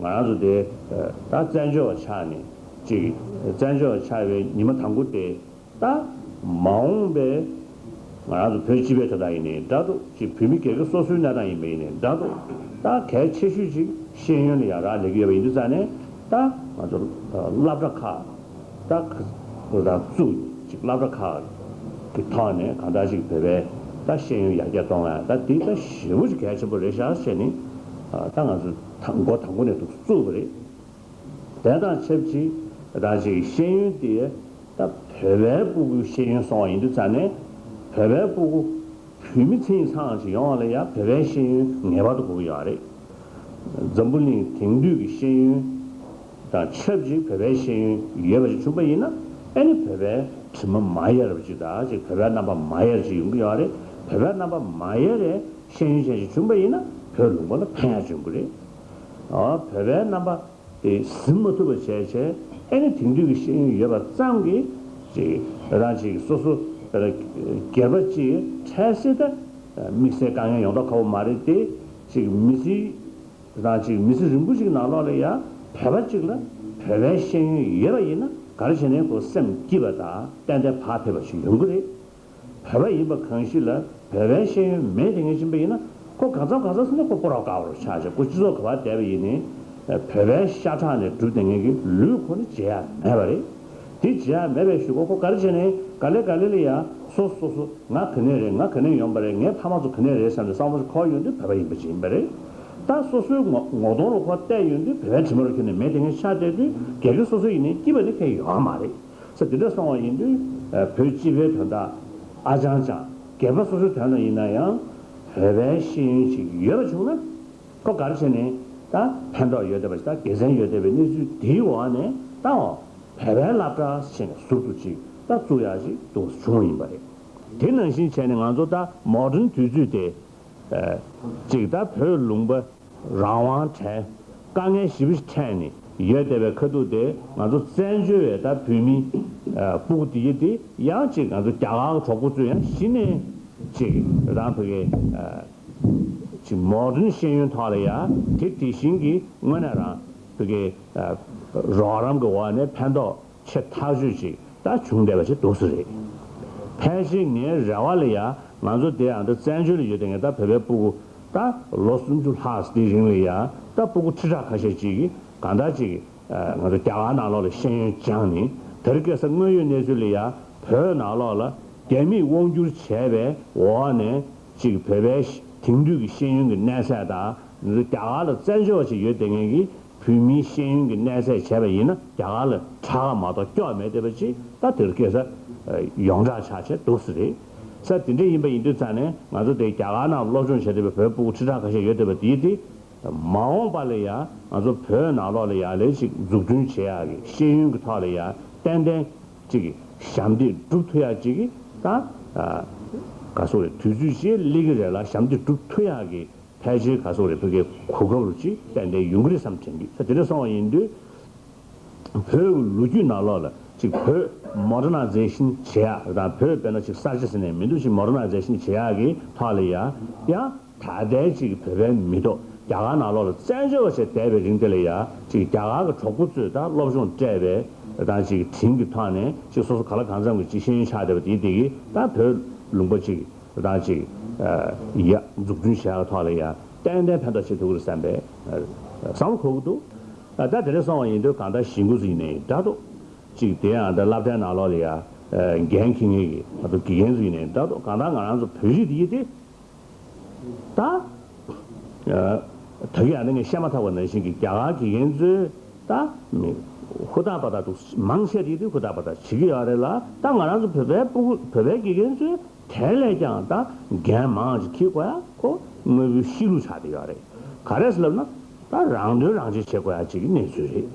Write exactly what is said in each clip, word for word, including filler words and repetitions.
ང་རང་ཚོ་དེ་ད་བཙན་བྱོལ་བ་ཆགས་ནས་ཅིག་བཙན་བྱོལ་བ་ཆགས་པའི་ཉི་མ་དང་པོ་དེ། ད་མ་འོངས་པའི་ང་རང་ཚོ་བོད་སྤྱི་པའི་དོན་དག་ཡིན་ནའི་འདྲ་འདུག་ཅིག་བོད་མི་སྒེར་གྱི་སོ་སོའི་གནས་སྟངས་ཡིན་པ་ཡིན་ནའི་འདྲ་འདུག་ད་གལ་ཆེ་ཤོས་ཅིག་ཤེས་ཡོན་ལ་ཡང་རག་ལས་ཀྱི་ཡོད་པ་ཡིན་དུས་ཙང་ནས། ད་ང་ཚོ་སློབ་གྲྭ་ཁག་ད་ཁ་ད་བཙུགས་ཅིག་སློབ་གྲྭ་ཁག་གི་ཐོག་ནས་གང་ལྟར་ཅིག་བོད་པའི་ད་ཤེས་ཡོན་ཡར་རྒྱས་གཏོང་ཡ་ད་འདི་ད་ཞེ་པོ་ཅིག་གལ་ཆེན་པོ་རེད་ཤག་བྱས་ནས། ད་ང་ཚོ་ད་འགོ་དང་པོ་ནས་འདུག་བཙུགས་པ་རེད། དེ་དང་ཆབས་ཅིག་ད་ཅིག་ཤེས་ཡོན་དེ་ད་བོད་པའི་སྤུ་གུའི་ཤེས་ཡོན་སོང་བ་ཡིན་དུས་ཙང་ནས། བོད་པའི་སྤུ་གུ་བོད་མི་ཚང་ཚང་ཅིག་ཡོང་བ་ལ་ཡང་བོད་པའི་ཤེས་ཡོན་ངེས་པར་དུ་དགོས་ཀྱི་ཡོད་རེད། འཛམ་བུ་གླིང་དེང་དུས་ཀྱི་ཤེས་ཡོན་དང་ཆབས་ཅིག་བོད་པའི་ཤེས་ཡོན་ཡོད་པ་ཞིག་བྱུང་པ་ཡིན་ན། ཨ་ནི་བོད་པའི་དྲི་མ་མ་ཡལ་བ་ཅིག་དང་ཅིག་བོད་པའི་རྣམ་པ་མ་ཡལ་ཅིག་ཡོང་གི་ཡོད་རེད། བོད་པའི་རྣམ་པ་མ་ཡལ་བའི་ཤེས་ཡོན་ཅན་ཞིག་བྱུང་པ་ཡིན་ན་བོད་ལུང་པ་ལ་ཕན་ཡག་ཅིག་ཡོང་གི་རེད། ཨ་བོད་པའི་རྣམ་པ་དེ་ཟིན་མ་ཐུབ་པ་བྱས་བྱས། ཨ་ནི་དེང་དུས་ཀྱི་ཤེས་ཡོན་ཡོད་པ་ཙམ་གྱིས་ཅིག་རང་ཅིག་སོ་སོ་སྒེར་པ་ཅིག་འཕྲལ་སེལ་ད་དམིགས་བསལ་དཀའ་ངལ་ཡོང་མདོག་ཁ་པོ་མ་རེད་དེ། ཅིག་མི་ཚེ་རང་ཅིག་མི་ཚེ་རིང་པོ་ཅིག་ནང་ལོགས་ལ་ཡང་བོད་པ་ཅིག་ལ་བོད་པའི་ཤེས་ཡོན་ཡོད་པ་ཡིན་ན། ག་རེ་བྱས་ནས་ཁོ་སེམས་སྐྱིད་པ་དང་ཏན་ཏན་བག་ཕེབས་པ་ཞིག་ཡོང་གི་རེད། བོད་པ་ཡིན་པ་གང་ཞིག་ལ་བོད་པའི་ཤེས་ཡོན་མེད་དེ་ངས་ཕྱིན་པ་ཡིན་ན། ཁོ་གང་འཚམ་གང་འཚམ་ཟེར་ན་ཁོ་སྤོ་རོགས་དཀའ་བ་རུ་ཆགས་བྱས། ཁོ་སྤྱི་ཚོགས་ག་པར་བསྡད་པ་ཡིན་ནའི་བོད་པའི་ཤ་ཁྲག་ནས་གྲུབ་བསྡད་མཁན་གྱི་ལུས་ཁོ་ནི་བརྗེ་ཡ་མེད་པ་རེད། དེ་བརྗེ་ཡ་མེད་པའི་གཞུག་གུ་ཁོ་ག་རེ་བྱས་ནའི་ག་ལེ་ག་ལེ་ལ་ཡ་སོ་སོ་སོ་སོ་ང་ག་ནས་རེད། ང་ག་ནས་ཡོང་པ་རེད། ངའི་ཕ་མ་ཚོ་ག་ནས་རེད་བསམ་ནས་བསམ་བློ་ཞིག་འཁོར་ཡོང་དུས་བོད་པ་ཡིན་པ་ཅིག་ཡིན་པ་རེད། ད་སོ་སོའི་ངོ་ངོ་གདོང་ལ་ཁོ་བལྟས་ཡོང་དུས་བོད་པའི་དྲི་མ་རུ་ཁྱེར་ནས་མེད་དེ་ངས་ཆགས་བསྡད་དུས་སྒེར་གྱི་སོ་སོ་ཡིན་ནའི་སྐྱིད་པ་དེ་ཁྱོན་ཡོད་མ་རེད། ས་དེ་འདྲ་སོང་བ་ཡིན་དུས། ཨ་བོད་སྤྱི་པའི་དོན་དག་ཨ་ཅང་ཅང་སྒེར་པ་སོ་སོའི་དོན་དག་ཡིན་ན་ཡང་བོད་པའི་ཤེས་ཡོན་ཞིག་ཡོད་པ་བྱུང་ན། ཁོ་ག་རེ་བྱས་ནས་ད་ཕན་ཐོགས་ཡོད་བསྡད་པ་ཞིག་དང་དགེ་མཚན་ཡོད་བསྡད་པའི་གནས་ཚུལ་དེའི་འོག་ནས་ད་འོ་བོད་པའི་སློབ་གྲྭ་ཞེས་ནས་ཟུར་དུ་ཅིག་ད་བཙུགས་ཡག་ཅིག་འདུག་བྱུང་བ་ཡིན་པ་རེད། དེ་ནང་བཞིན་བྱས་ནས་ང་ཚོ་ད་མོ་ཌན་དུས་ཚོད་དེ། ཨ་ཅིག་ད་བོད་ལུང་པ་རང་དབང་བྲལ། དཀའ་ངལ་ཞེ་པོ་ཞིག་འཕྲད་ནས་ཡོད་བསྡད་པའི་ཁ་ཐུག་དེ། ང་ཚོ་བཙན་བྱོལ་བའི་ད་བོད་མི་ཨ་སྤུ་གུ་དེ་གྱད་དེ་ཡང་ཅིག་ང་ཚོ་རྒྱ་གར་གྱི་གྲོགས་པོ་ཚོས་ཡང་གཞི་ནས་ཅིག་རང་བོད་ཀྱི་ཨ་ཅིག་མོ་ཌན་ཤེས་ཡོན་ཐོག་ལ་ཡ་དེ་དེ་བཞིན་གྱི་དངོས་གནས་རང་བོད་ཀྱི་ཨ་རོགས་རམ་གྱི་འོག་ནས་ཕན་ཐོགས་ཆེ་ཐག་ཆོད་ཅིག་ད་བྱུང་བསྡད་པ་ཅིག་འདུག་སེ་རེད། ཕལ་ཆེར་ངའི་རེ་བ་ལ་ཡ་ང་ཚོ་དེ་ཡང་ད་བཙན་བྱོལ་ལ་ཡོད་དེ་ངས་ད་བོད་པའི་སྤུ་གུ་ད་ལོ་སུམ་ཅུ་ལྷག་དེའི་རིང་ལ་ཡ་ད་སྤུ་གུ་ཁྲི་ཕྲག་ཁ་ཤས་ཅིག་གིས་གང་ལྟར་ཅིག་ང་ཚོ་རྒྱ་གར་ནང་ལོགས་ལ་ཤེས་ཡོན་སྦྱངས་ནས། དེ་རིང་ཁ་སང་དངོས་ཡོད་གནས་ཚུལ་ལ་ཡ་བོད་ནང་ལོགས་ལ་རྒྱ་མིས་དབང་བསྒྱུར་བྱས་པའི་འོག་ནས་ཅིག་བོད་པའི་དེང་དུས་ཀྱི་ཤེས་ཡོན་གྱི་གནས་ཚད་དང་། རྒྱ་གར་ལ་བཙན་བྱོལ་བ་ཞིག་ཡོད་དེ་ངས་ཀྱིས་བོད་མིའི་ཤེས་ཡོན་གྱི་གནས་ཚད་བྱས་པ་ཡིན་ན་རྒྱ་གར་ལ་ཁྲག་མ་གཏོགས་སྐྱོ་མེད་བསྡད་པ་ཅིག་ད་དེར་སྐད་ས་ཡོངས་གྲགས་ཆགས་བྱས་འདུག་སེ་རེད། ས་དེ་འདྲ་ཡིན་པ་ཡིན་དུས་ཙང་ནས་ང་ཚོ་དེ་རྒྱ་གར་ནང་སློབ་སྦྱོང་བྱས་བསྡད་པའི་བོད་སྤུ་གུ་ཁྲི་ཕྲག་ཁ་ཤས་ཡོད་བསྡད་པ་དེ་དེ་མ་འོངས་པ་ལ་ཡང་ང་ཚོ་བོད་ནང་ལོགས་ལ་ཡང་ལས་ཅིག་འཛུགས་སྐྲུན་བྱེད་ཡག་གི་ཤེས་ཡོན་གྱི་ཐོག་ལ་ཡང་ཏན་ཏན་ཅིག་ཞབས་འདེགས་སྒྲུབ་ཐུབ་ཡག་ཅིག་གི་ད་ག་སོགས་རེད། དུས་ཚོད་ཅིག་སླེབས་ཀྱི་རེད་ལ། ཞབས་འདེགས་སྒྲུབ་ཐུབ་ཡག་གི་ཕལ་ཆེར་ག་སོགས་རེད། བོད་ཀྱི་གོ་སྐབས་རུ་ཅིག་ཏན་ཏན་ཡོང་གི་རེད་བསམ་དྲན་གི། ད་དེ་འདྲ་སོང་བ་ཡིན་དུས། བོད་ཀྱི་ལོ་རྒྱུས་ནང་ལོགས་ལ་ཅིག་བོད་མོ་ཌར་ནའི་ཛེ་ཤན་བྱེད་ཡག་དང་། བོད་དཔེར་ན་ཅིག་གསར་བརྗེ་ཟེར་ནས་མི་འདུག་ཅིག་མོ་ཌར་ནའི་ཛེ་ཤན་བྱེད་ཡག་གི་ཐོག་ལ་ཡ་ཡང་ད་ལྟའི་ཅིག་བོད་པའི་མི་ཐོག་རྒྱ་གར་ནང་ལོགས་ལ་བཙན་བྱོལ་བ་བྱས་བསྡད་པའི་རིང་དེ་ལ་ཡ་ཅིག་རྒྱ་གར་གྱི་གྲོགས་པོ་ཚོས་ད་སློབ་སྦྱོང་སྤྲད་པའི་དང་ཅིག་དྲིན་གྱི་ཐོག་ནས་ཅིག་སོ་སོ་ག་ལ་གང་འཚམ་གྱི་ཅིག་ཤེས་ཡོན་ཆགས་བསྡད་པ་དེ་དེ་གིས་ད་བོད་ལུང་པ་ཅིག་དང་ཅིག་ཡ་འཛུགས་སྐྲུན་བྱེད་ཡག་ཐོག་ལ་ཡ་ཏན་ཏན་ཕན་ཐོགས་བྱེད་ཐུབ་ཀྱི་རེད་བསམ་པའི་བསམ་བློ་འཁོར་གྱི་འདུག་ད་ལྟ་དེ་འདྲ་སོང་བ་ཡིན་དུས་གང་ལྟར་གཞིས་འགོ་ཚོ་ཡིན་ནའི་འདྲ་འདུག་ཅིག་དེ་ཡང་ད་སློབ་གྲྭའི་ནང་ལོགས་ལ་ཡ་འགན་འཁྱེར་མཁན་གྱི་ང་ཚོ་དགེ་རྒན་ཚོ་ཡིན་ནའི་འདྲ་འདུག་གང་ལྟར་ང་རང་ཚོ་བོད་རིགས་དེ་ཡིན་ཏེ། ད་ད་གིན་ཨ་ནི་ངས་བཤད་མ་ཐག་པ་ནང་བཞིན་གྱི་རྒྱ་གར་དགེ་རྒན་ཚོས་ད་ཧུར་ཐག་པ་ཐག་འདུག་མང་ཆེ་དེ་དུས་ཧུར་ཐག་པ་ཐག་བྱེད་ཀྱི་ཡོད་རེད་ལ། ད་ང་རང་ཚོ་བོད་པའི་སྤུ་གུ་བོད་པའི་དགེ་རྒན་ཚོས་དེ་ལས་ཀྱང་ད་འགན་མང་ཅིག་འཁྱེར་དགོས་ཡ་ཁོ་དངོས་པོའི་གཤིས་ལུགས་ཆགས་བསྡད་ཡོད་རེད། ག་རེ་ཟེར་ལབ་ན། ད་རང་དོན་རང་གཅེས་བྱེད་དགོས་ཡ་ཅིག་གི་གནས་ཚུལ་རེད།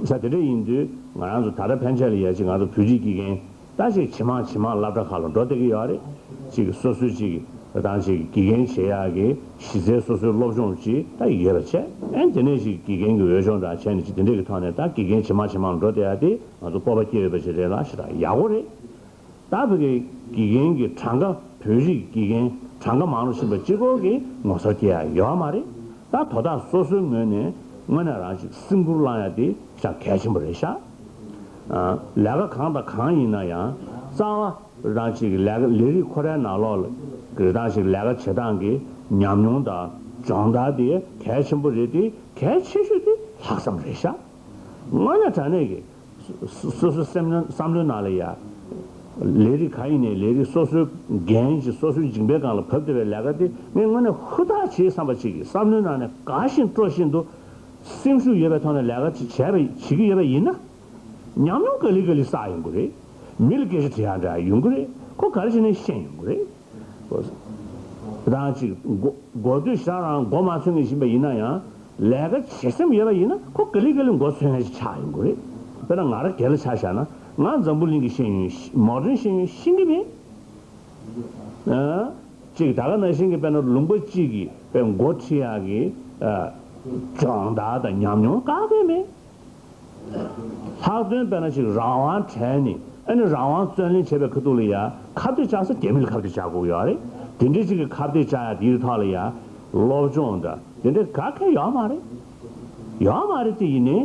ས་དེ་འདྲ་ཡིན་དུས་ང་རང་ཚོ་ད་ལྟ་ཕན་ཆད་ལ་ཡ་ཅིག་ང་ཚོ་བོད་རིགས་དགེ་རྒན་ད་ཅིག་ཇེ་མང་ཇེ་མང་སློབ་གྲྭ་ཁག་ལ་འགྲོ་བསྡད་ཀྱི་ཡོད་རེད། ཅིག་སོ་སོའི་ཅིག་དང་ཅིག་དགེ་རྒན་བྱེད་ཡག་གི་གཞི་རྩའི་སོ་སོའི་སློབ་སྦྱོང་ཅིག་ད་ཡོད་པ་བྱས། ཨན་དེ་ནས་ཅིག་དགེ་རྒན་གྱི་འོས་སྦྱོང་དང་བྱས་ནས་ཅིག་དེ་འདྲས་ཀྱི་ཐོག་ནས་ད་དགེ་རྒན་ཇེ་མང་ཇེ་མང་འགྲོ་བསྡད་ཡ་དེ་ང་ཚོ་སྤོབས་པ་སྐྱེ་འོས་པ་ཅིག་རེད་ལ། ཞེ་དྲག་ཡག་པོ་རེད། ད་བོད་ཀྱི་དགེ་རྒན་གྱི་གྲངས་ཀ་བོད་རིགས་དགེ་རྒན་གྲངས་ཀ་མང་རུ་ཕྱིན་པ་གཅིག་པོ་གིས་ངོ་མཚར་སྐྱེ་ཡ་ཡོད་མ་རེད། ད་དོ་བདག་སོ་སོའི་ངོས་ནས་ དངོས་གནས་རང་ཅིག་སེམས་ཁུར་བླང་ཡ་དེ་ཤ་གལ་ཆེན་པོ་རེད་ཤག་ཨ། ལས་ཀ་གང་དང་གང་ཡིན་ན་ཡང་རྩ་བ་རང་ཅིག་ལས་ཀ་ལས་རིགས་ཁོ་རའི་ནང་ལོགས་ལ་གི་རང་ཅིག་ལས་ཀ་བྱེད་སྟངས་ཀྱི་ཉམས་མྱོང་དང་སྦྱོང་བརྡར་དེ་གལ་ཆེན་པོ་རེད། དེ་གལ་ཆེ་ཤོས་དེ་ལྷག་བསམ་རེད་ཤག་དངོས་གནས་དྲང་གནས་ཀྱི་སོ་སོའི་སེམས་ནང་བསམ་བློའི་ནང་ལ་ཡ། ལས་རིགས་གང་ཡིན་ནའི་ལས་རིགས་སོ་སོའི་འགན་གྱི་སོ་སོའི་མཇིང་པའི་སྒང་ལ་བབས་བསྡད་པའི་ལས་ཀ་དེ་ངས་དངོས་གནས་ཧུར་ཐག་བྱེད་བསམ་པ་ཅིག་གི་བསམ་བློའི་ནང་ནས་དགའ་བཞིན་སྤྲོ་བཞིན་དུ་སེམས་ཤུགས་ཡོད་པའི་ཐོག་ནས་ལས་ཀ་ཅིག་བྱས་པ་བྱེད་ཀྱི་ཡོད་པ་ཡིན་ན། ཉམས་མྱོང་ག་ལེ་ག་ལེ་བསགས་ཡོང་གི་རེད། མི་ལ་སྐད་ཆ་དྲི་ཡག་འདྲ་ཡོང་གི་རེད། ཁོ་ག་རེ་བྱས་ནས་ཤེས་ཡོང་གི་རེད། རང་ཅིག་མགོ་མགོ་སྟོད་ཞག་རང་མགོ་མ་ཚོས་མཁན་ཞིག་ཡིན་པ་ཡིན་ན་ཡང་། ལས་ཀ་བྱེད་སེམས་ཡོད་པ་ཡིན་ན་ཁོ་ག་ལེ་ག་ལེ་མགོ་ཚོས་མཁན་ཞིག་ཆགས་ཡོང་གི་རེད། དཔེར་ན་ང་རང་སྒེར་ལ་ཆ་བཞག་ན། ང་འཛམ་བུ་གླིང་གི་ཤེས་ཡོན་མོ་ཌན་ཤེས་ཡོན་ཤེས་ཀྱི་མེད། ཨ། ཅིག་ད་ག་ནང་བཞིན་གྱི་དཔེར་ན་ལུང་པ་གཅིག་གི་དཔེ་མགོ་ཁྲིད་ཡག་གི་ཨ། སྦྱོང་བརྡར་དང་ཉམས་མྱོང་བཀག་པས་མེད། ལྷག་དོན་དཔེར་ན་ཅིག་རང་དབང་བྲལ་ནས་ཨ་ནི་རང་དབང་བརྩོན་ལེན་བྱེད་པའི་ཁ་ཐུག་ལ་ཡ་ཁ་གཏད་བཅག་ས་རྒྱ་མི་ལ་ཁ་གཏད་བཅག་དགོས་ཡོད་རེད། དེ་འདྲའི་ཅིག་གི་ཁ་གཏད་བཅག་ཡ་དེའི་ཐོག་ལ་ཡ་སློབ་སྦྱོང་དང་དེ་འདྲའི་ག་གེ་ཡོད་མ་རེད། ཡོད་མ་རེད་དེ་ཡིན་ནའི་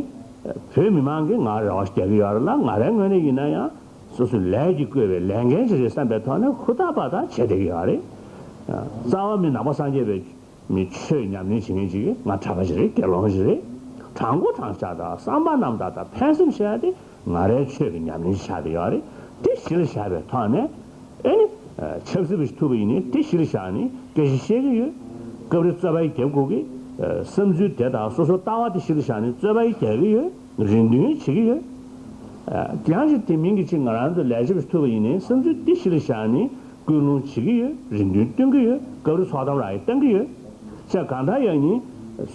བོད་མི་མང་གིས་ང་རེ་བ་རྒྱག་གི་ཡོད་རེད་ལ། ང་རའི་ངོས་ནས་ཡིན་ན་ཡང་སོ་སོའི་ལས་ཀྱིས་བསྐོས་པའི་ལས་འགན་ཅིག་རེད་བསམ་པའི་ཐོག་ནས་ཧུར་ཐག་པ་དང་བྱེད་བསྡད་ཀྱི་ཡོད་རེད། རྩ་བ་མི་ནང་པ་སངས་རྒྱས་པའི་མི་ཆོས་ཉམས་ལེན་བྱེད་མཁན་ཅིག་གིས་ང་གྲྭ་པ་ཞིག་རེད། དགེ་སློང་ཞིག་རེད། དྲང་པོ་དྲང་བཞག་དང་བསམ་པ་རྣམ་དག་དང་ཕན་སེམས་བྱས་ཏེ་ང་རའི་ཆོས་ཀྱི་ཉམས་ལེན་ཞིག་ཆགས་བསྡད་ཡོད་རེད། དེ་གཞི་ལ་བཞག་པའི་ཐོག་ནས་ཨེ་ནི་ཆབ་སྲིད་པ་ཞིག་ཐུབ་པ་ཡིན་ནའི་དེ་གཞི་ལ་བཞག་ནས་སྐད་ཆ་བཤད་ཀྱི་ཡོད། སྐབས་རེ་རྩོད་པ་ཡི་རྒྱབ་དགོས་ཀྱི། བསམ་ཚུལ་དེ་དང་སོ་སོའི་ལྟ་བ་དེ་གཞི་ལ་བཞག་ནས་རྩོད་པ་ཡི་རྒྱག་གི་ཡོད། རེ་འདུན་བྱེད་ཀྱི་ཡོད། ཡང་ཞིག་དེ་མིན་གྱི་ཅིག་ང་རང་ཚོ་ལས་བྱེད་པ་ཞིག་ཐུབ་པ་ཡིན་ནའི་བསམ་ཚུལ་དེ་གཞི་ལ་བཞག་ནས་སྐུལ་སློང་བྱེད་ཀྱི་ཡོད། རེ་འདུན་སྟོན་གྱི་ཡོད། སྐབས་རེ་ཚོགས་གཏམ་རག་ཡས་བཏང་གི་ཡོད། ཅེས་གང་ལྟར་ཡང་ཡིན།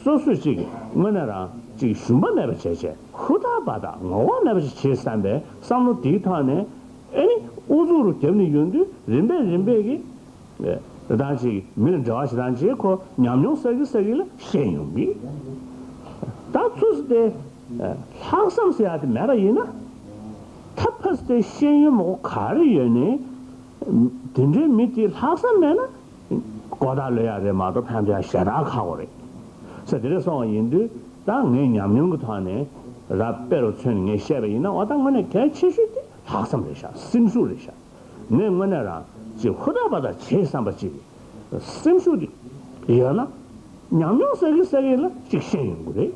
སོ་སོས་ཅིག་དངོས་གནས་རང་ཅིག་ཞུམ་པ་མེད་པ་བྱས་བྱས་ཧུར་ཐག་པ་དང་ངོ་ལྐོག་མེད་པ་ཅིག་བྱེད་བསམ་པའི་བསམ་བློ་དེའི་ཐོག་ནས་ཨེ་ནི་ཨུ་ཚུགས་རུ་བརྒྱབ་ནས་ཡོང་དུས་རིམ་པས་རིམ་པས་ཀྱིས་རེ་དང་ཅིག་མི་ལ་འབྲེལ་བ་ཞེ་དྲག་བྱེད། ཁོ་ཉམས་མྱོང་བསགས་ཀྱི་བསགས་ཀྱི་ལ་ཤེས་ཡོང་གི། ད་ཚུགས་སུ་དེ་ལྷག་བསམ་ཟེར་ཡག་དེ་མེད་པ་ཡིན་ན། ད་ཕ་སི་དེ་ཤེས་ཡོན་མང་པོ་ག་རེ་ཡོད་ནའི་དེ་འདྲའི་མི་དེ་ལྷག་བསམ་མེད་ན་མགོ་ཐག་ལོས་ཡག་རེད་མ་གཏོགས་ཕན་ཐོགས་ཡག་ཞེ་དྲག་ཁག་པོ་རེད། ས་དེ་འདྲ་སོང་བ་ཡིན་དུས་ད་ངས་ཉམས་མྱོང་གི་ཐོག་ནས་ར་དཔེ་རུ་མཚོན་ནས་ངས་བཤད་པ་ཡིན་ན། འོ་ད་དངོས་གནས་གལ་ཆེ་ཤོས་དེ་ལྷག་བསམ་རེད་ཤག་སེམས་ཤུགས་རེད་ཤག་ངས་དངོས་གནས་རང་ཅིག་ཧུར་ཐག་པ་དང་བྱེད་བསམ་པ་ཅིག་སེམས་ཤུགས་དེ་ཡོད་ན་ཉམས་མྱོང་བསགས་ཀྱི་བསགས་ཀྱི་ལ་ཅིག་ཤེས་ཡོང་གི་རེད།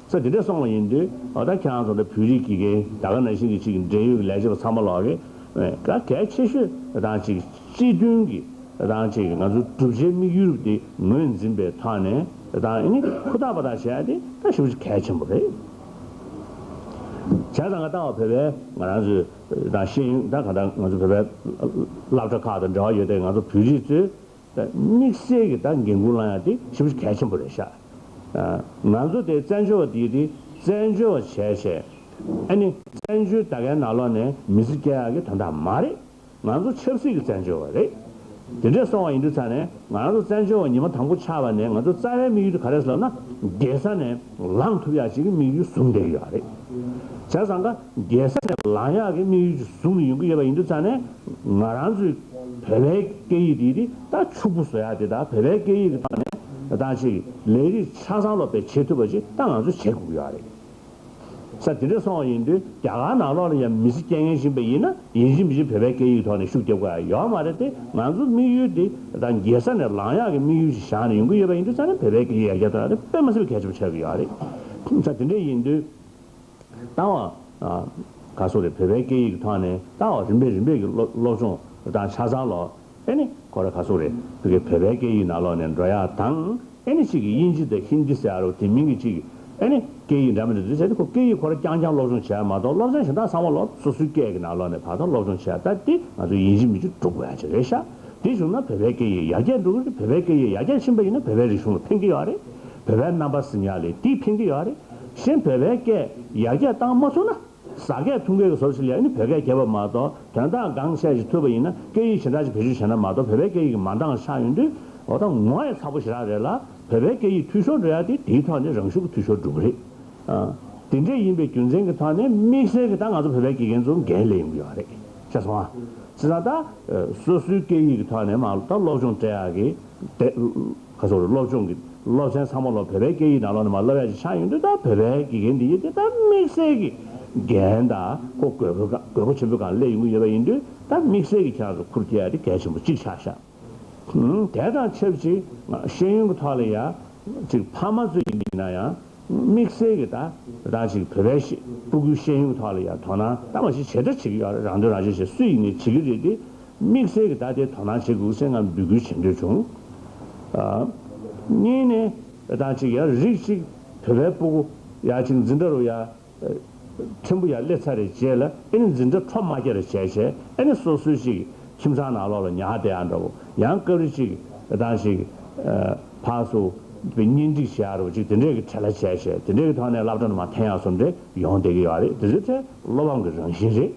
ས་དེ་འདྲ་སོང་བ་ཡིན་དུས་འོ་ད་ཁྱེད་རང་ཚོ་ད་བོད་རིགས་དགེ་རྒན་ད་ག་ནང་བཞིན་གྱི་ཅིག་འབྲེལ་ཡོད་ཀྱི་ལས་བྱེད་པ་ཚང་མ་ལོག་གི་ག་གལ་ཆེ་ཤོས་དང་ཅིག་སྤྱི་མཐུན་གྱི་དང་ཅིག་ང་ཚོ་བསྒྲུབ་བྱའི་དམིགས་ཡུལ་དེ་ངོས་འཛིན་པའི་ཐོག་ནས་དང་ཨེ་ནི་ཧུར་ཐག་པ་དང་བྱས་ཏེ་ད་ཞེ་པོ་ཅིག་གལ་ཆེན་པོ་རེད། བྱས་ཙང་ང་ལྟ་བ་བོད་པའི་ང་རང་ཚོའི་དང་ཤེས་ཡོན་ད་ག་ད་ང་ཚོ་བོད་པའི་སློབ་གྲྭ་ཁག་དང་འབྲེལ་བ་ཡོད་དེ་ང་ཚོ་བོད་རིགས་ཚོས་ད་དམིགས་བསལ་གྱི་ད་འགན་ཁུར་བླང་ཡ་དེ་ཞེ་པོ་ཅིག་གལ་ཆེན་པོ་རེད་ཤག་ང་ཚོ་དེ་བཙན་བྱོལ་བ་དེ་དེ་བཙན་བྱོལ་བ་བྱས་བྱས་ཨ་ནི་བཙན་བྱོལ་ད་གའི་ནང་ལོགས་ནས་མི་ཚེ་སྐྱེལ་ཡག་གི་དོན་དག་མ་རེད། ང་ཚོ་ཆབ་སྲིད་ཀྱི་བཙན་བྱོལ་བ་རེད། དེ་འདྲས་སོང་བ་ཡིན་དུས་ཙང་ནས་ང་རང་ཚོ་བཙན་བྱོལ་བ་ཉི་མ་དང་པོ་ཆགས་པ་ནས་ང་ཚོ་རྩ་བའི་དམིགས་ཡུལ་དེ་ག་རེ་ཟེར་ལབ་ན། རྒྱལ་ས་ནས་ལངས་ཐུབ་ཡག་ཅིག་གི་དམིགས་ཡུལ་བཟུང་བསྡད་ཀྱི་ཡོད་རེད། བྱས་ཙང་ཀ་རྒྱལ་ས་ནས་ལངས་ཡག་གི་དམིགས་ཡུལ་ཅིག་བཟུང་ནས་ཡོང་གི་ཡོད་པ་ཡིན་དུས་ཙང་ནས་ང་རང་ཚོའི་བོད་པའི་སྐད་ཡིག་དེ་དེ་ད་ཕྱུག་པོ་བཟོ་ཡག་དེ་དང་བོད་པའི་སྐད་ཡིག་གི་ཐོག་ནས་ད་ཅིག་ལས་རིགས་ཆ་ཚང་སློབ་སྤེལ་བྱེད་ཐུབ་པ་ཅིག་ད་ང་ཚོས་བྱེད་དགོས་ཀྱི་ཡོད་རེད། ས་དེ་འདྲ་སོང་བ་ཡིན་དུས་རྒྱ་གར་ནང་ལོགས་ལ་ཡང་མི་ཚེ་སྐྱེལ་མཁན་ཞིག་ཡིན་པ་ཡིན་ན་ཡིན་གཅིག་མིན་གཅིག་བོད་པའི་སྐད་ཡིག་ཐོག་ནས་ཤུགས་རྒྱབ་དགོས་ཡ་ཡོད་མ་རེད་དེ། ང་ཚོ་དམིགས་ཡུལ་དེ་ད་རྒྱལ་ས་ནས་ལངས་ཡག་གི་དམིགས་ཡུལ་ཞིག་བཞག་ནས་ཡོང་གི་ཡོད་པ་ཡིན་དུས་ཙང་ནས་བོད་པའི་སྐད་ཡིག་ཡར་རྒྱས་གཏོང་ཡ་དེ་དཔེ་མི་སྲིད་པའི་གལ་ཆེན་པོ་ཆགས་ཀྱི་ཡོད་རེད། ས་དེ་འདྲ་ཡིན་དུས་ད་བ་ག་སོ་རེད། བོད་པའི་སྐད་ཡིག་གི་ཐོག་ནས་ད་བ་རིམ་པས་རིམ་པས་ཀྱི་སློབ་སློབ་སྦྱོང་དང་ཆ་ཚང་ལོ། ཨེ་ནི་ཁོ་ར་ག་སོ་རེད། བོད་ཀྱི་བོད་པའི་སྐད་ཡིག་ནང་ལོགས་ནས་འགྲོ་ཡག་དང་། ཨེ་ནི་གཅིག་གི་དབྱིན་ཇི་དང་ཧིན་དི་ཟེར་ཡ་རོ་དེ་མིན་གྱི་གཅིག་གི་ཨེ་ནི་སྐད་ཡིག་འདྲ་མི་འདྲ་འདི་ཟེར་ཏེ་ཁོ་སྐད་ཡིག་ཁོ་ར་རྐྱང་རྐྱང་སློབ་སྦྱོང་བྱས་མ་གཏོགས་སློབ་ཚན་གཞན་དག་ཚང་མ་ལོ་སོ་སོའི་སྐད་ཀྱི་ནང་ལོགས་ནས་ད་ལྟ་སློབ་སྦྱོང་བྱས་ད་དེ་ང་ཚོ་ཡིན་གཅིག་མིན་གཅིག་སྒྲུབ་དགོས་ཡ་ཅིག་རེད་ཤག་དེ་བྱུང་ན་བོད་པའི་སྐད་ཡིག་ཡར་རྒྱས་འགྲོ་གི་རེད། བོད་པའི་སྐད་ཡིག་ཡར་རྒྱས་ཕྱིན་པ་ཡིན་ན་བོད་པའི་རིག་གཞུང་ལ་ཕན་གྱི་ཡོད་རེད། བོད་པའི་རྣམ་པ་ཟིན་ཡ་ལས་དེ་ཕན་གྱི་ཡོད་རེད། གཞན་བོད་པའི་སྐད་ཡར་རྒྱས་བཏང་མ་ཐུབ་ན། ཟ་སྐད་འཐུང་སྐད་ཀྱི་བཟོ་ཞིག་ལ་ཡང་ནི་བོད་སྐད་རྒྱབ་པ་མ་གཏོགས་དོན་དག་འགངས་ཆེ་ཞིག་ཐུབ་པ་ཡིན་ན་སྐད་ཡིག་གཞན་དག་ཅིག་བེད་སྤྱོད་བྱས་ན་མ་གཏོགས་བོད་པའི་སྐད་ཡིག་གི་མ་འདང་ཆགས་ཡོང་དུས་འོ་ད་ངོ་ཡ་ཚ་པོ་ཞེ་དྲག་རེད་ལ། བོད་པའི་སྐད་ཡིག་འཐུས་ཤོར་འགྲོ་ཡ་དེ་དེའི་ཐོག་ནས་རང་ཤུགས་ཀྱིས་འཐུས་ཤོར་འགྲོ་གི་རེད། ཨ། དེ་འདྲས་ཡིན་པའི་རྒྱུ་མཚན་གྱི་ཐོག་ནས་དམིགས་བསལ་གྱི་ད་ང་ཚོ་བོད་པའི་དགེ་རྒན་ཚོ་འགན་ལེན་ཡོང་གི་ཡོད་རེད། ཤེས་སོང་ཨ། བྱས་ཙང་ད་སོ་སོའི་སྐད་ཡིག་གི་ཐོག་ནས་མ་ད་སློབ་སྦྱོང་སྤྲད་ཡ་གི་དེ་ག་ཚོད་རེད། སློབ་སྦྱོང་གི་ སློབ་ཚན་ཚང་མ་ལོ་བོད་པའི་སྐད་ཡིག་ནང་ལོགས་ནས་མར་བསླབ་ཡ་ཅིག་ཆགས་ཡོང་དུས། ད་བོད་པའི་དགེ་རྒན་འདི་ཡིན་དེ་ད་དམིགས་བསལ་གྱི་འགན་དང་ཁོ་དགོས་མཁོ་དགོས་མཁོ་ཆེན་པོའི་སྒང་སླེབས་ཡོང་གི་ཡོད་པ་ཡིན་དུས། ད་དམིགས་བསལ་གྱི་ཁྱེད་རང་ཚོ་ཁུར་སྐྱེལ་ཡ་དེ་གལ་ཆེན་པོ་གཅིག་ཆགས་ཤག་ཨུམ། དེ་དང་ཆབས་ཅིག་ཤེས་ཡོན་གྱི་ཐོག་ལ་ཡ་ཅིག་ཕ་མ་ཚོ་ཡིན་པ་ཡིན་ན་ཡང་དམིགས་བསལ་གྱི་ད་རང་ཅིག་བོད་པའི་ཤེས་སྤུ་གུའི་ཤེས་ཡོན་གྱི་ཐོག་ལ་ཡ་དོ་སྣང་ད་མ་གཞི་ཇི་ལྟར་བྱེད་ཀྱི་ཡོད་རེད། རང་དོན་རང་གཅེས་བྱེད་སུ་ཡིན་ནའི་བྱེད་ཀྱི་རེད་དེ། དམིགས་བསལ་གྱི་ད་དེ་དོ་སྣང་བྱེད་དགོས་ཟེར་ང་འབོད་སྐུལ་བྱེད་འདོད་བྱུང་། ཨ། གཉིས་ནས་ད་ཅིག་ཡ་རིགས་ཅིག་བོད་པའི་སྤུ་གུ་ཡ་ཅིག་འཛིན་གྲྭ་རུ་ཡ་ཕྲན་བུ་ཡར་སླེབས་ཚར་རེད་བྱས་ལ། ཨེ་ནི་འཛིན་གྲྭ་འཕྲོ་མ་བརྒྱབ་རེད་བྱས་བྱས། ཨེ་ནི་སོ་སོའི་ཅིག་ཁྱིམ་ཚང་ནང་ལོགས་ལ་ཉར་བསྡད་ཡ་འདྲ་བོ། ཡང་སྐབས་རེ་ཅིག་ད་ཅིག་ཨ་ཕར་ཚུར་གཉེན་སྒྲིག་བྱེད་ཡ་འདྲ་བོ་ཅིག་དེ་འདྲས་ཀྱི་བྲེལ་བ་བྱས་བྱས། དེ་འདྲས་ཀྱི་ཐོག་ནས་སློབ་གྲྭ་ནང་མར་འཐེན་ཡ་བཟོ་འདྲ་ཡོང་བསྡད་ཀྱི་ཡོད་རེད། དེ་ཚོའི་གྲས་བློ་ཕམ་གྱི་རང་བཞིན་རེད།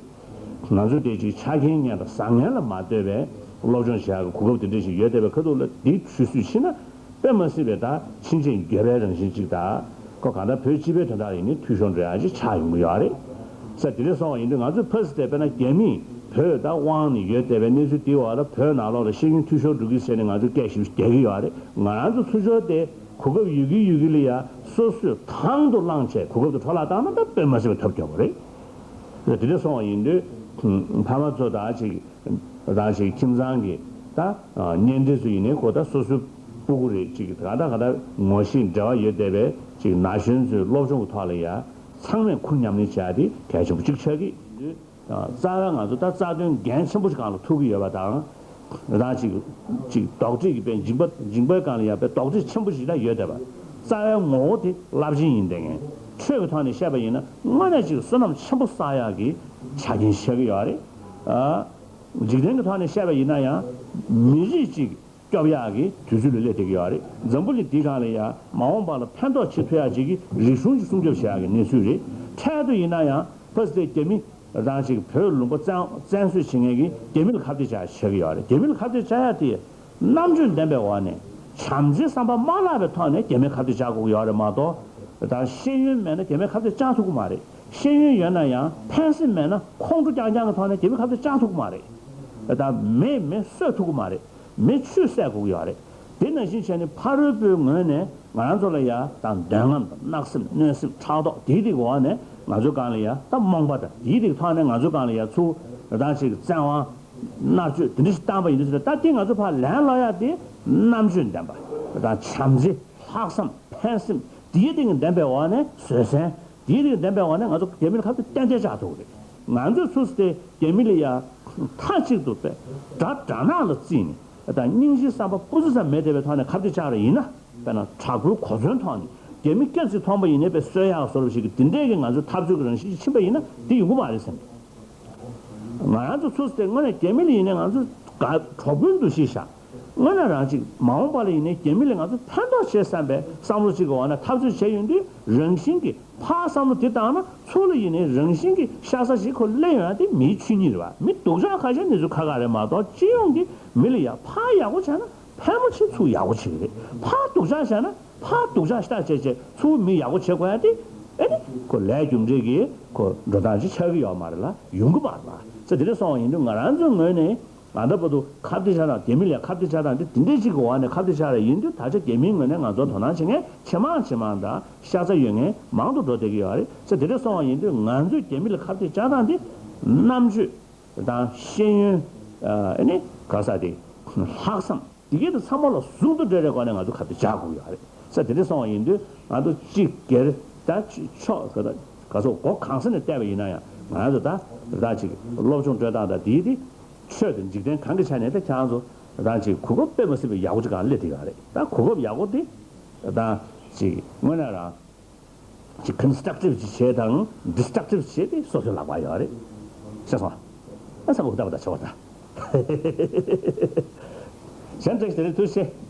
ང་ཚོ་དེ་ཅིག་ཆ་རྐྱེན་ངན་དང་བཟང་ངན་ལ་མ་ལྟོས་པའི་སློབ་སྦྱོང་བྱེད་ཡག་གི་གོ་སྐབས་དེ་འདྲ་ཞིག་ཡོད་བསྡད་པའི་ཁ་ཐུག་ལ། འདི་ཆུད་ཟོས་ཕྱིན་ན་དཔེ་མ་སྲིད་པའི་ད་ཕྱིན་ཆད་འགྱོད་པའི་རང་བཞིན་ཅིག་དང་། ཁོ་གང་ལྟར་བོད་སྤྱི་པའི་དོན་དག་ལ་ཡིན་ནའི་འཐུས་ཤོར་འགྲོ་ཡག་ཅིག་ཆགས་ཡོང་གི་ཡོད་རེད། ས་དེ་འདྲ་སོང་བ་ཡིན་དུས་ང་ཚོས་ཕ་སི་ཏེ་དཔེར་ན་རྒྱ་མིས་བོད་ད་དབང་ནས་ཡོད་བསྡད་པའི་གནས་ཚུལ་དེའི་འོག་ལ་བོད་ནང་ལོགས་ལ་ཤེས་ཡོན་འཐུས་ཤོར་འགྲོ་གི་ཟེར་ནས་ང་ཚོས་སྐད་ཞིབ་རྒྱག་གི་ཡོད་རེད། ང་རང་ཚོ་ཚུར་ཕྱོགས་དེ་གོ་སྐབས་ཡོད་ཀྱི་ཡོད་ཀྱི་ལ་ཡ་སོ་སོས་དང་དུ་བླངས་བྱས་གོ་སྐབས་དེ་འཕྲོ་བརླག་བཏང་ན་ད་དཔེ་མ་སྲིད་པའི་ཐབས་སྐྱོ་བོ་རེད། དེ་འདྲ་སོང་བ་ཡིན་དུས་ཕ་མ་ཚོ་ད་ཅིག་ད་ཅིག་ཁྱིམ་ཚང་གི་ད་གཉེན་འབྲེལ་ཚོ་ཡིན་ནའི་ཁོ་ད་སོ་སོའི་སྤུ་གུ་རེད། ཅིག་ག་ད་ག་ད་ངོ་ཤེས་འབྲེལ་བ་ཡོད་བསྡད་པའི་ཅིག་ན་གཞོན་ཚོའི་སློབ་སྦྱོང་གི་ཐོག་ལ་ཡ་ཚང་མས་ཁུར་མཉམ་ལེན་བྱ་ཡ་དེ་གལ་ཆེན་པོ་གཅིག་ཆགས་ཀྱི་ཡིན་དུས། རྩ་བའི་ང་ཚོ་ད་རྩ་དོན་འགན་ཆེན་པོ་ཞིག་སྒང་ལ་ཐུག་གི་ཡོད་པ་དང་། རང་ཅིག་ཅིག་དོགས་འདྲི་གི་དཔེ་འཇིགས་པ་འཇིགས་པའི་སྒང་ལ་ཡ་དཔེ་དོགས་འདྲི་ཆེན་པོ་ཞིག་ད་ཡོད་བསྡད་པ། རྩ་བའི་ངོ་བོ་དེ་རླབས་ཆེན་ཡིན་བསྡད་མཁན། ཆོས་ཀྱི་ཐོག་ནས་བཤད་པ་ཡིན་ན་དངོས་གནས་ཅིག་བསོད་ནམས་ཆེན་པོ་བསགས་ཡག་གི་ཆ་རྐྱེན་ཆགས་ཀྱི་ཡོད་རེད། ཨ། འཇིག་རྟེན་གྱི་ཐོག་ནས་བཤད་པ་ཡིན་ན་ཡང་མི་རིགས་ཅིག་སྐྱོབ་ཡག་གི་དུས་ཚོད་ལ་སླེབས་བསྡད་ཀྱི་ཡོད་རེད། འཛམ་བུ་གླིང་འདིའི་སྒང་ལ་ཡང་མ་འོངས་པ་ལ་ཕན་ཐོགས་བྱེད་ཐུབ་ཡག་ཅིག་གི་རིག་གཞུང་ཅིག་སྲུང་སྐྱོབ་བྱེད་ཡག་གི་གནས་ཚུལ་རེད། འཕྲལ་དུ་ཡིན་ན་ཡང་ཕ་སི་ཏེ་རྒྱ་མི་རང་ཅིག་བོད་ལུང་པ་བཙན་བཙན་བཟུང་བྱེད་མཁན་གྱི་རྒྱ་མི་ལ་ཁ་གཏད་བཅག་ཡག་ཆགས་ཀྱི་ཡོད་རེད། རྒྱ་མི་ལ་ཁ་གཏད་བཅག་ཡག་དེ་རྣམ་དཔྱོད་ལྡན་པའི་འོག་ནས་བྱམས་བརྩེའི་བསམ་པ་མ་བརླག་པའི་ཐོག་ནས་རྒྱ་མིར་ཁ་གཏད་བཅག་དགོས་ཀྱི་ཡོད་རེད་མ་གཏོགས། ད་ཤེས་ཡོན་མེད་ན་རྒྱ་མིར་ཁ་གཏད་བཅག་ཐུབ་ཀྱི་མ་རེད། ཤེས་ཡོན་ཡོད་ན་ཡང་ཕན་སེམས་མེད་ན་ཁོང་ཁྲོ་རྐྱང་རྐྱང་གི་ཐོག་ནས་རྒྱ་མིར་ཁ་གཏད་བཅག་ཐུབ་ཀྱི་མ་རེད། ད་མེས་མེ་གསོད་ཐུབ་ཀྱི་མ་རེད། མེ་ཆུས་བསད་དགོས་ཀྱི་ཡོད་རེད། དེ་ནང་བཞིན་བྱས་ནས་ཕ་རོལ་པོའི་ངོས་ནས་ང་རང་ཚོ་ལ་ཡ་ད་འདོད་རྔམ་དང་བརྣག་སེམས་གནོད་སེམས་ཕྲག་དོག་དེའི་རིགས་འོག་ནས་ང་ཚོའི་སྒང་ལ་ཡ་ད་རྨོངས་པ་དང་དེའི་རིགས་ཐོག་ནས་ང་ཚོའི་སྒང་ལ་ཡ་ཚུར་རང་ཅིག་བཙན་དབང་མནར་གཅོད་དེ་འདྲ་ཞིག་བཏང་པ་ཡིན་དུས་ད་དེ་ང་ཚོ་ཕར་ལན་སློག་ཡ་དེ་རྣམ་དཔྱོད་ལྡན་པ་དང་བྱམས་བརྩེ་ལྷག་བསམ་ཕན་སེམས་དེའི་རིགས་ལྡན་པའི་འོག་ནས་བཟོད་བསྲན་དེའི་རིགས་ལྡན་པའི་འོག་ནས་ང་ཚོ་རྒྱ་མི་ལ་ཁ་གཏད་ཏན་ཏན་བཅག་ཐུབ་ཀྱི་རེད། ང་ཚོས་ཚུར་དེ་རྒྱ་མི་ལ་ཡ་མཐའ་གཅིག་ཏུ་དཔེ་དགྲ་དགྲ་ནག་ལ་བརྩིས་ནས་ད་སྙིང་རྗེའི་བསམ་པ་སྤུ་ཙམ་ཙམ་མེད་བསྡད་པའི་ཐོག་ནས་ཁ་གཏད་བཅག་རེ་ཡིན་ན། དཔེར་ན་དྲག་པོའི་གོ་མཚོན་ཐོག་ནས་རྒྱ་མི་སྐད་ཅིག་མཐོང་པ་ཡིན་ནའི་དཔེ་གསོད་ཡག་བཟོ་འདྲ་ཞིག་གི་དེ་འདྲས་ཀྱི་ང་ཚོའི་འཐབ་རྩོད་ཀྱི་རང་བཞིན་ཞིག་ཕྱིན་པ་ཡིན་ན་དེ་ཡོང་གི་མ་རེད་བསམ་གྱི། ང་རང་ཚོ་ཚུར་དེ་དངོས་གནས་རྒྱ་མི་ལ་ཡིན་ནའི་ང་ཚོ་དགའ་གྲོགས་པོའི་འདུ་ཤེས་བཞག་དངོས་གནས་རང་ཅིག་མ་འོངས་པ་ལ་ཡིན་ནའི་རྒྱ་མི་ལ་ང་ཚོ་ཕན་ཐོགས་བྱེད་བསམ་པའི་བསམ་བློ་ཅིག་གི་འོག་ནས་འཐབ་རྩོད་བྱས་ཡོང་དུས་རང་བཞིན་གྱིས་ཕར་བསམ་བློ་དེ་བཏང་ན་ཚུར་ལ་ཡིན་ནའི་རང་བཞིན་གྱིས་ཤ་ཚ་ཞིག་ཁོ་སླེབས་ཡོང་ཡ་དེ་མིའི་ཆོས་ཉིད་རེད་བ། མི་སྡུག་ཅག་ཁ་ཤས་ནས་ཚུར་ཁ་ཁ་རེད་མ་གཏོགས་སྤྱི་ཡོངས་ཀྱི་མི་ལ་ཡ་ཕར་ཡག་པོ་བྱས་ན། ཕལ་མོ་ཆེ་ཚུར་ཡག་པོ་བྱེད་ཀྱི་རེད། ཕར་སྡུག་ཅག་བྱས་ན་ཕར་སྡུག་ཅག་ཤ་སྟག་བྱས་བྱས་ཚུར་མི་ཡག་པོ་བྱེད་དགོས་ཡ་དེ་ཨེ་ནི་ཁོ་ལས་རྒྱུ་འབྲས་ཀྱི་ཁོ་འགྲོ་སྟངས་ཅིག་ཆགས་ཀྱི་ཡོད་མ་རེད་ལ་ཡོང་གི་མ་རེད་ལ། ས་དེ་འདྲ་སོང་བ་ཡིན་དུས་ང་རང་ཚོའི་ངོས་ནས་ད་ལྟ་བར་དུ་ཁ་གཏད་བཅག་སྟངས་རྒྱ་མི་ལ་ཁ་གཏད་བཅག་སྟངས་དེ་དེ་འདྲ་ཅིག་གི་འོག་ནས་ཁ་གཏད་བཅག་རེ་ཡིན་དུས་ད་ཆ་རྒྱ་མིའི་ངོས་ནས་ང་ཚོར་དོ་སྣང་བྱེད་མཁན་ཇེ་མང་ཇེ་མང་དང་ཤ་ཚ་ཡོད་མཁན་མང་དུ་འགྲོ་བསྡད་ཀྱི་ཡོད་རེད། ས་དེ་འདྲ་སོང་བ་ཡིན་དུས་ང་ཚོས་རྒྱ་མི་ལ་ཁ་གཏད་བཅག་སྟངས་དེ་རྣམ་དཔྱོད། དང་ཤེས་ཡོན། ཨ་ནི་ག་ས་དེ། ལྷག་བསམ། དེ་གའི་དེ་ཚང་མ་ལ་ཟུང་དུ་འབྲེལ་བའི་སྒོ་ནས་ང་ཚོ་ཁ་གཏད་བཅག་དགོས་ཡོད་རེད། ས་དེ་འདྲ་སོང་བ་ཡིན་དུས་ང་ཚོ་གཅིག་སྒེར་ད་ཕྱོགས་ག་ད་ག་ཚོད་སྒོ་གང་ས་ནས་བལྟས་པ་ཡིན་ན་ཡང་ང་ཚོ་ད་ད་ཅིག་སློབ་སྦྱོང་སྤྲོད་སྟངས་དང་དེའི་དེ་ཆོས་དང་འཇིག་རྟེན་གང་གི་ཆ་ནས་ད་ཁྱེད་རང་ཚོ་ད་ཅིག་གོ་སྐབས་དཔེ་མ་སྲིད་པའི་ཡག་པོ་ཅིག་གང་སླེབས་བསྡད་ཡོད་རེད། ད་གོ་སྐབས་ཡག་པོ་དེ་ད་ཅིག་དངོས་གནས་རང་། ཅིག་constructive་ཅིག་བྱས་དང་destructive་བྱས་ཏེ་སོ་སོའི་ལག་པ་ཡོད་རེད། ཤེས་སོང་། ཨ་ས་འུ་ད་བ་ད་ཆོག་ད། གཞན་དྲེགས་དེ་རིང་ཐུགས་རྗེ་ཆེ།